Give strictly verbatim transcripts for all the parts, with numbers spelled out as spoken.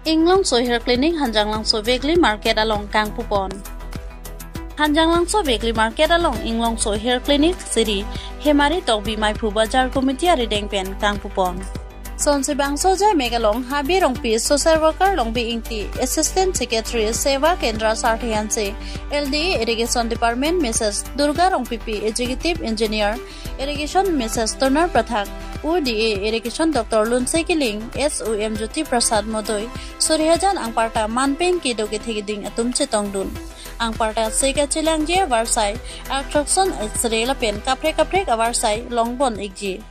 Inglongso Hair Clinic Hanjanglangso Weekly Market along kangpupon. Hanjanglangso Weekly Market along Inglongso Hair Clinic Sri Hemari Tokbi Maiphu Bazar Committee arideng pen kangpupon. Sonsi bangso ajai mek along Habe Rongpi, Social Worker Longbi Ingti, Assistant Secretary Seva Kendra Sarthe Hanse, L D A Irrigation Department Mrs Durga Rongpipi, Executive Engineer Irrigation Mrs Tonar Pathak, O D A Irrigation Doctor Lunse Kiling, S O M Jyoti Prasad Modoi, suri hajan angparta man pen kedo kethe keding atum chetongdun. Angparta se kachelangji avarsai, attraction X-ray lapen kaprek kaprek avarsai longbon ikji.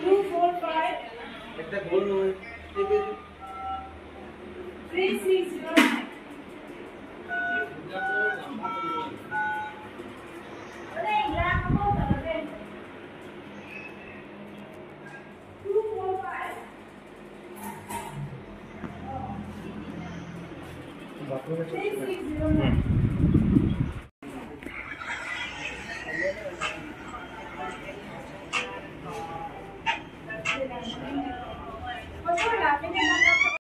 Two four five. Three six zero nine. Two four five. Three six zero nine.